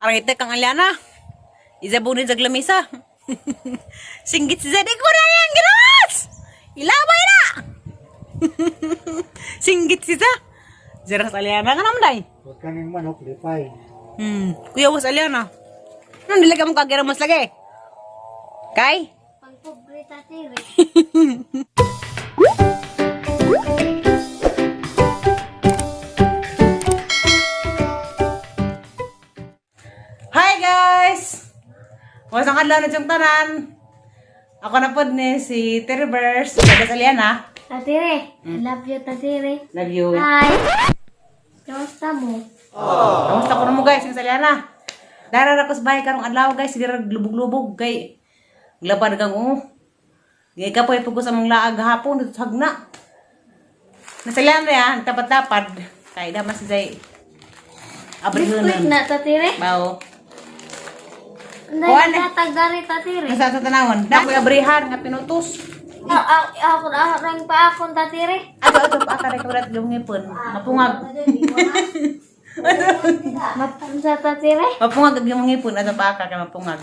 Arangite kang Aliana. Izabunin sa lamisa. Singgit si Zed. Ikaw na yan, ginawas! Ilabay na! Singgit si Za. Zeras Aliana nga naman day. Huwag kaming manok, lipay. Kuya was Aliana. Anong dili ka mong kagira mas lagi? Kay? Pagpobre tatire. Hi guys! Wasang adlaw na siyang tanan. Ako na po ni si Teribers. Kada sa Aliana. Tatire. I love you, tatire. Love you. Hi. Kamusta mo? Kamusta ko na mo guys, yung Aliana. Dara ra ko sa bahay karong adlaw guys, dira lubog-lubog kay glabad kang o. Gay ka po ipugos among laag hapon dito sa hagna. Nasalian na yan, tapat-tapad. Kay damas si Zay. Biskuit Abrihunan. na, tatire. Bao. Anday Kuan eh. natag dari, tatire. Nasa sa tanawon. Dakoy abrihan nga pinutos. Ako na rang pa akong tatire. Ato ato pa ka rek yung ngipon. Mapungag. Mapunsa tatire. Mapungag ang imong ngipon ato pa ka kay mapungag.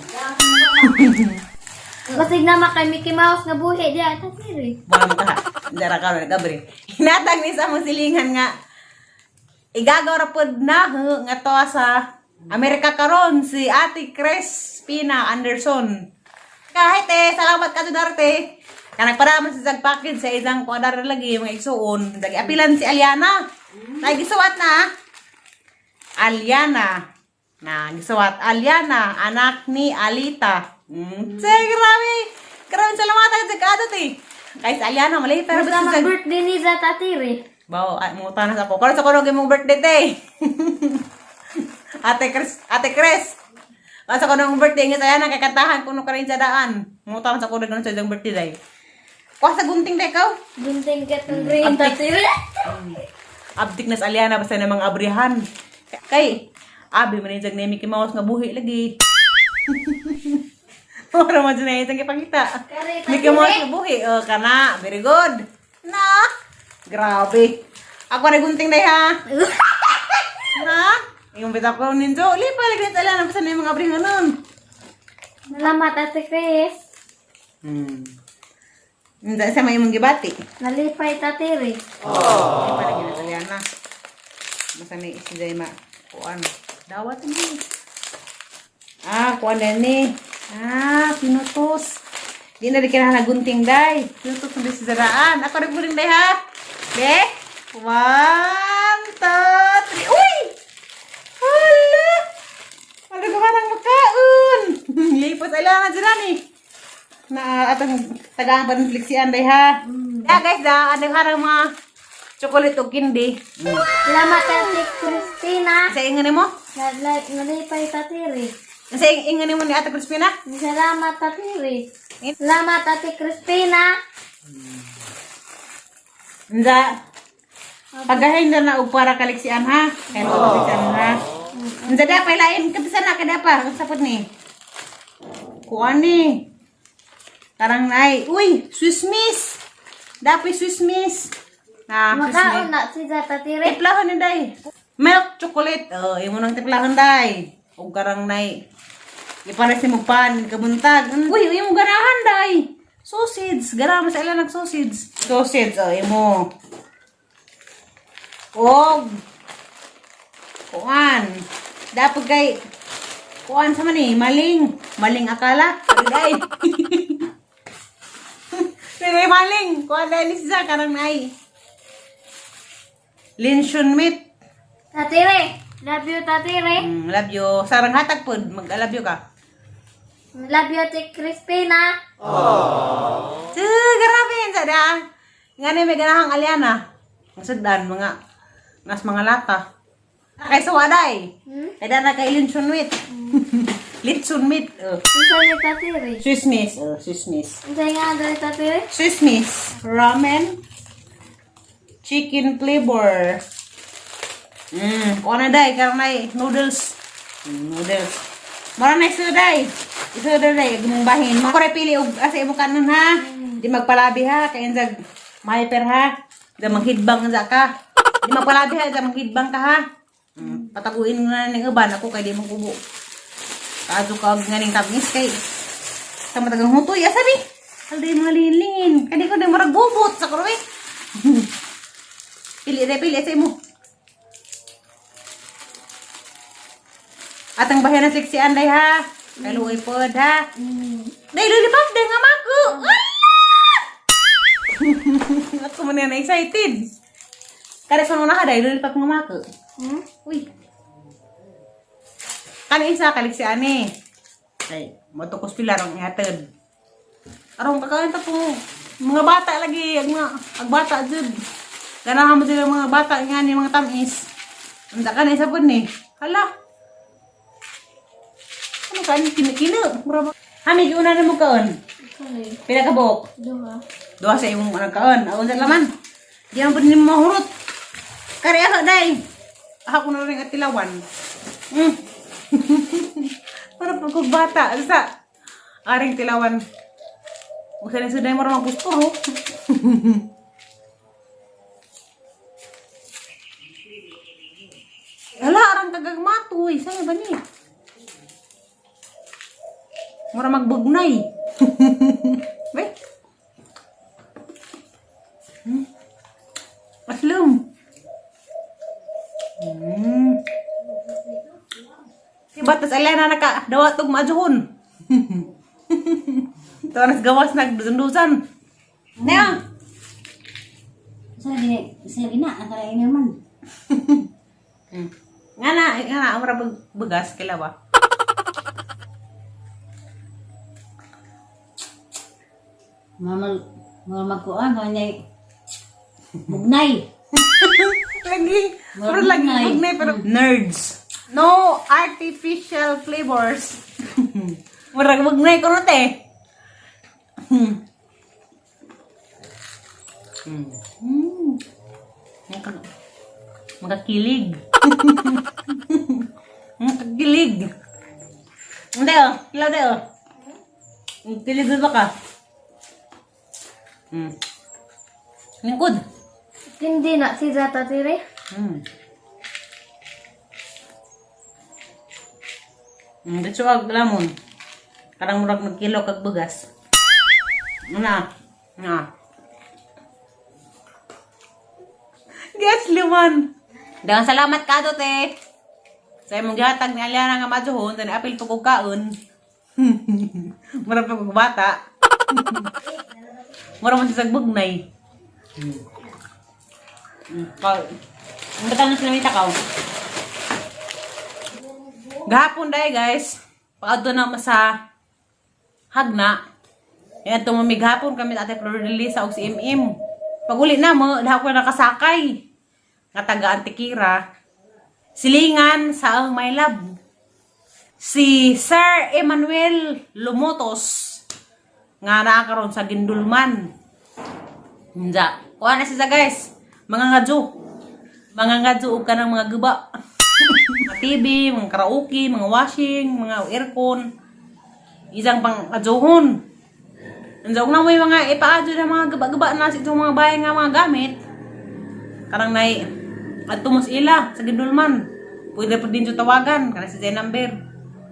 Basig na makay Mickey Mouse nga buhi diya, tatire. Wala mo ka. Dara ka ron gabri. Hinatag ni sa among silingan nga igagaw ra pod na hu, nga to sa Amerika karon si Ate Chris Pina Anderson. Kahit eh, salamat ka Darte. Kanang para man sa package sa isang kuadar lagi mga igsuon. Dagi apilan si Aliana. Nay gisuwat na. Aliana. Na gisuwat Aliana, anak ni Alita. Grabe. Grabe salamat sa kaadto eh. Kay sa Aliana malay pero Basta basta sa mag-birthday ni za tatire. Bao, ay, mga tanas ako. Karon sa kuno mong birthday te. Ate Chris, Ate Chris. Karon sa kuno mong birthday nga saya nakakantahan kuno ka rin sa daan. Mga tanas ako rin sa iyong birthday day. Kuha sa gunting day kaw. Gunting katong green tatire. Abdik na sa Aliana basta na mga abrihan. Kay abi man yung ni Mickey Mouse nga buhi lagi. Ora mo dyan na isang ipakita. Kare, Mickey Mouse nga buhi. Oh, kana. Very good. Na. Grabe. Ako na gunting day ha. Na? Yung bita ko ninjo, lipa lagi sa Aliana basta na yung mga abrihan nun. Salamat, Ate Chris. Hindi sa may imong gibati. Nalipay tatire. Lipa lagi na sa Aliana. Basta ni si Jayma. Kuan. Dawat ni. Ah, kuan na ni. Ah, pinutos. Di na rin kailangan gunting day. Pinutos na si Zaraan. Ako rin buling day ha. Be? One, two, three. Uy! Hala! Ano ka nang makaon? Lipos ala nga dyan ni. Na atong tagaan pa ng flixian day ha. Yeah, guys, da ano harang mga chocolate o candy. Salamat, Ate Christina. Sa ingan mo? Nalipay tatire. Sa ingan mo ni Ate Crispina? Salamat, Tatire. Salamat, Ate Crispina. Nda. Pagahin na na og para kaliksian ha. Kaya mo kaliksian ha. Nda da pailain kapisa na kada pa sapot ni. Kuan ni. Karang nay. Uy, Swiss Miss. Dapat Swiss Miss. Na, Swiss Miss. Makaon na si Tatire. Tiplahon ni day. Milk chocolate. Oh, imo nang tiplahon day. Og karang nay. Ipara si mo pan kabuntag. Uy, imo ganahan day. Sausage. Ganahan mo sa ilan nag sausage. Sausage oh imo. Og kuan. Dapat kay kuan sa man eh, maling. Maling akala. Day. Pero maling. Kuan dahil ni siya karang nay. Linshon meat. Tatire. Love you, Tatire. Love you. Sarang hatag po. Mag-love you ka. Love you, Ate Crispina. Tsu, grabe yan sa da. Nga na may ganahang alyana. Ang sudan, mga, nas mga lata. Kay suwaday. Hmm? Kaya na kay linshon meat. Litson meat. Oh. Unsa ni Tatire? Swiss miss. Oh, Swiss miss. Unsa nga dali Tatire? Swiss miss. Ramen. Chicken flavor. Kuha na day, karang nay, noodles. Noodles. Mara na iso day. Iso day day, mong bahin. Mako pili og asa imong kanon ha. Di magpalabi ha, kay inzag hyper ha. Di manghidbang za ka. Di magpalabi ha, di manghidbang ka ha. Pataguin mo na ning uban ako kay di mong kubo. Kaadto ka og nganing tamis kay sa matagang hutoy asa ni? Alday mga linlingin. Kani ko na murag bubot sa kuroy. Pili re pili sa imo. Atang bahay na sexy anday ha. Kaluoy pod ha. Day lulipap day nga mako. Ako man na excited. Kare sa na ka day lulipap nga mako. Uy. Kani isa kalik si ane. Kay mo ko pila rong ihatod. Aron kakain ta po. Mga bata lagi, ag mga ag bata jud. Ganahan mo sila mga bata nga ni mga tamis. Unda ka na isa pod ni. Hala. Ano ka ni kinikino? Mura ba? Hami giuna na mo kaon. Kani. Pila ka buok? Duha. Duha sa imong anang kaon. Ako sa laman. Di man pud nimo mahurot. Kari ako day. Ako na rin at tilawan. Para pag kog bata sa aring tilawan. Usa na suday mo ra magpusturo. Hala, arang kagagmatoy. Saan ba ni? Mura magbugnay. Be? Aslum. Si Batas Elena naka dawat og majuhon. Tuwa nas gawas nagdusan-dusan. Nea. Sa gini, sa gina, ang kaya man. Nga na, nga na, amra bugas kila ba? Mamal, mga magkuan, kanya bugnay. Lagi, pero lagi Bugnay. bugnay pero nerds. No artificial flavors. Murag bugnay ko te. Makakilig. Makakilig. Hindi oh, kilaw de oh. Kilig ba ka? Lingkod. Hindi na si Zata tiri. Ditso ag lamon. Karang murag nagkilo kag bugas. Na. Na. Yes, liman. Daghang salamat ka te. Sa imong gihatag ni Aliana nga madyohon, tani apil po kog kaon. Mura pa kog bata. Mura man siya sa bugnay. Ka. Ang batang na sila may takaw. Gahapon dahil guys, paadto na sa Hagna. Yan tumamig hapon kami Ate Flor de Lisa og si MM. Pag uli na mo, dahil ko nakasakay. Nga taga Antikira. Silingan sa ang my love. Si Sir Emmanuel Lumotos nga naa karon sa Gindulman. Unja. Kuha na siya guys. Mga ngadyo. Mga ngadyo og kanang mga guba. Mga TV, mga karaoke, mga washing, mga aircon. Isang pang adyohon. Unja og na may mga ipaadyo na mga guba-guba na sa itong mga bahay nga mga gamit. Karang nay adto mo sa ila sa Gindulman. Pwede pa din siya tawagan kana si Zen number.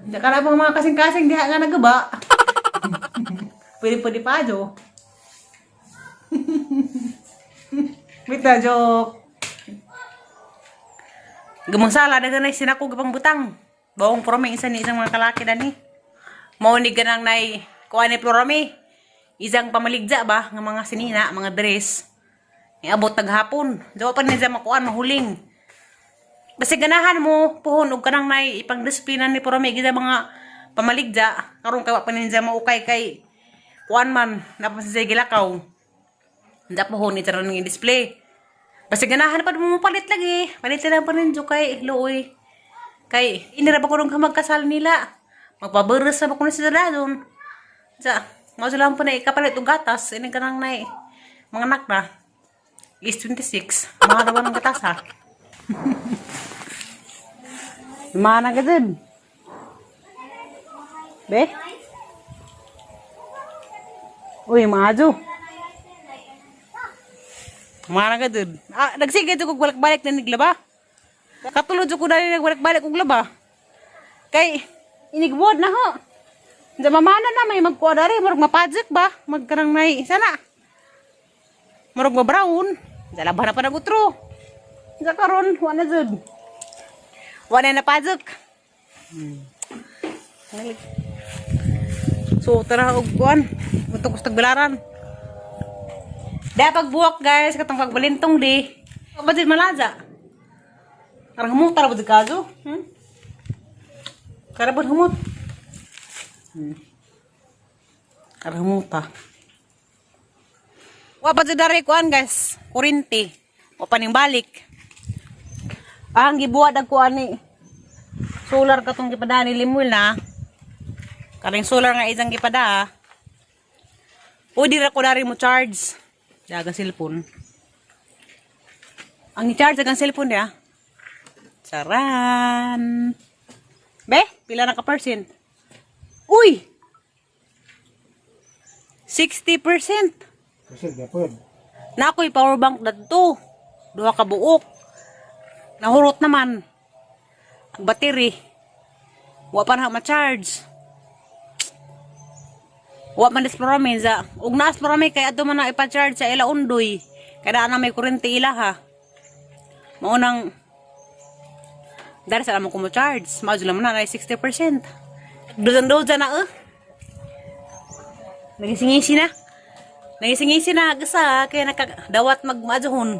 Unja kana pang mga kasing-kasing diha nga naguba. Pwede pwede pa adyo. Wait na, joke. Gumangsala, daga na sinako gapang butang. Bawong prome, isa ni isang mga kalaki dani. Mao ni ganang nay, kuha ni Florame. Isang pamaligja ba, nga mga sinina, mga dress. Niabot taghapon. Dawa pa niya makuan, mahuling. Basta ganahan mo, puhon, og kanang nay, ipang disiplina ni Florame, gisa mga pamaligja. Karon kay wa pa niya maukay kay kuan man, napansin siya gilakaw. Hindi po ni taron ng display. Basta ganahan pa mo palit lagi. Palit lang pa ninyo kay luoy. Kay inira pa ko nung magkasal nila. Magpabaras sa ba ko na sila doon. Sa mao sila po na ikapalit og gatas ini kanang nay mga anak na. Is 26. Mga daw ng gatas ha. Mana ka dun? Be? Uy, maajo. Mana ka dun? Ah, nagsige jud kog balik-balik na niglaba. Katulod jud ko dali nagbalik-balik og laba. Kay Inigbuod na ho. Sa mamana na may magkuha dari, murag mapajik ba? Magkarang nay sana. Murag ma-brown. Sa laban na pa nagutro. Sa karon, wa na jud. Wa na napajik. So tara og kuan, mutok sa tagbilaran. Da pagbuwak guys, katong pagbalintong di. Ba jud malaza? Arang humot tara ba jud kazo? Karabon humot. Arang humot ta. Wa pa jud dari kuan guys, kurinti. Wa pa ning balik. Ah, ang gibuhat ang kuan ni. Solar katong gipada ni Limuel na. Karing solar nga isang gipada. Uy, di ra ko dari mo charge. Dagang cellphone. Ang i-charge ang cellphone niya. Charan. Be, pila na ka percent? Uy! 60%. Kasi gapod. Na ako'y power bank dadto. Duha ka buok. Nahurot naman. Ang battery. Wa pa na ma-charge. Wa man displorami sa ug naas parami kay adto man na ipa-charge sa ila undoy. Kay naa na may kuryente ila ha. Mao nang dari sa mo ko charge. Mao jud man na 60%. Dozan-dozan na eh. Nagisingisi na. Nagisingisi na gasa kaya nakadawat magmaadyohon.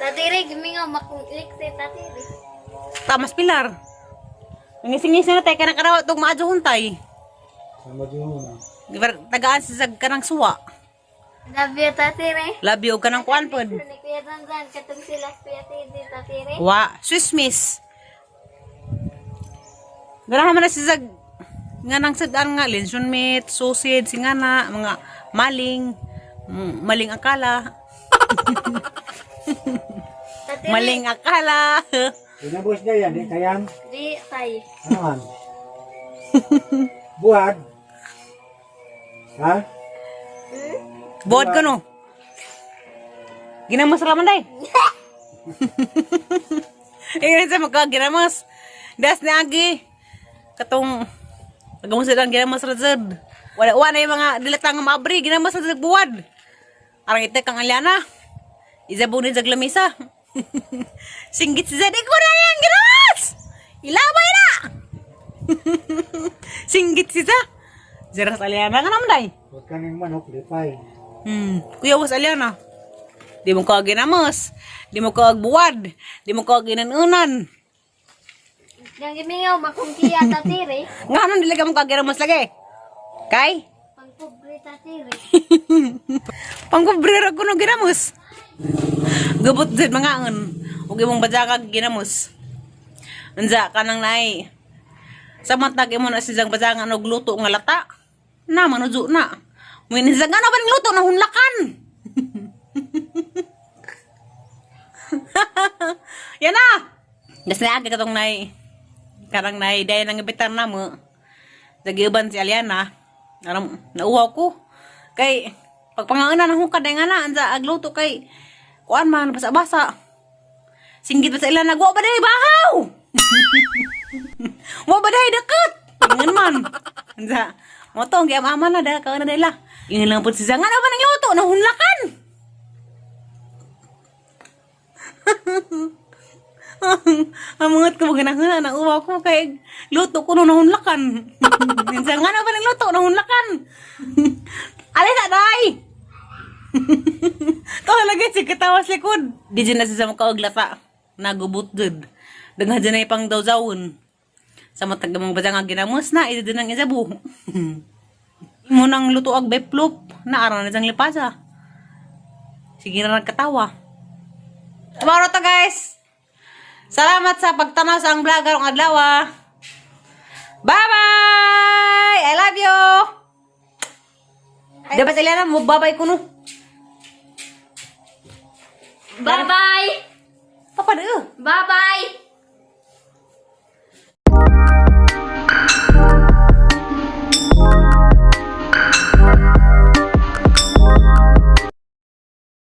Tatire, gimingaw makong ilikse tatire. Tamas pilar. Nagisingisi na tayo kaya nakadawat og maadyohon tay. Sama yun na. Di ba, tagaan sa sag kanang suwa. Love you tatire. Labi og kanang kuan pod. Ni Kuya Dandan, katong sila Kuya Titi tatire. Wa, Swiss miss. Ganahan man na si Zag nga nang sad-an nga luncheon meat, sausage, nga na, mga maling, maling akala, Tatire. maling akala. Pinabos na yan, di kayang. Di tay. Ano man? Buhad. Ha? Buod ko no. Ginamos ra man day. Eh sa maka ginamos. Das ni agi katong pagamos lang ginamos ra jud. Wala wa na yung mga dilata nga maabri ginamos ra jud buwad. Arang ite kang alyana. Izabon ni jag lamisa. Singgit si Zed, ikaw na yan, ginamos! Ilabay na! Singgit si Zed. Zeras alyana nga naman day. Huwag kaming manok, lipay. Kuya was alyana. Di mo ka ginamos. Di mo ka buwad. Di mo ka ginanunan. Yang gimingaw makong kiya tatire. Nga nang dili ka mo ka ginamos lagi. Kay? Pangpobre tatire. Pangkubrero ko no ginamos. Gubot jud mga an. Ug imong badjakag ginamos. Unsa ka nang naay. Samantag imo na siyang badyangan og luto nga lata. Na manujo na. Muin sa ano ba ning luto na hunlakan? Yan na. Das na aga katong nay. Karang nay dahil nang ibitar na mo. Nagiuban si Aliana. Aram, nauwaw ko. Kay pagpangauna ng hukad ay nga na ansa agluto kay kuan man basa-basa. Singgit pa sa ilan nagwa ba day bahaw? Wa ba day dakot? Ingon man. Ansa mo to ang giam-ama na dahil kauna nila. Ingon lang po si Zangan ba nang luto nahunlakan. Ang mga ko maganahuna na uwaw ko kay luto ko no nahunlakan. Minsan nga na ba ng luto nahunlakan. Alay na day. Tawa lagi si katawas likod. Di dyan na siya sa mukha og lata. Nagubot jud. Daghan dyan na ipang dawzawon. Sa matag mong basa nga ginamos na, ito din ang isabu. Mo nang luto og beplop na aran na siyang lipasa. Sige na nagkatawa. Tomorrow to guys. Salamat sa pagtanaw sa ang vlog karong adlaw. Ah. Bye-bye! I love you! Dapat Eliana, mo babay ko no. Bye-bye! Papa de. Bye-bye!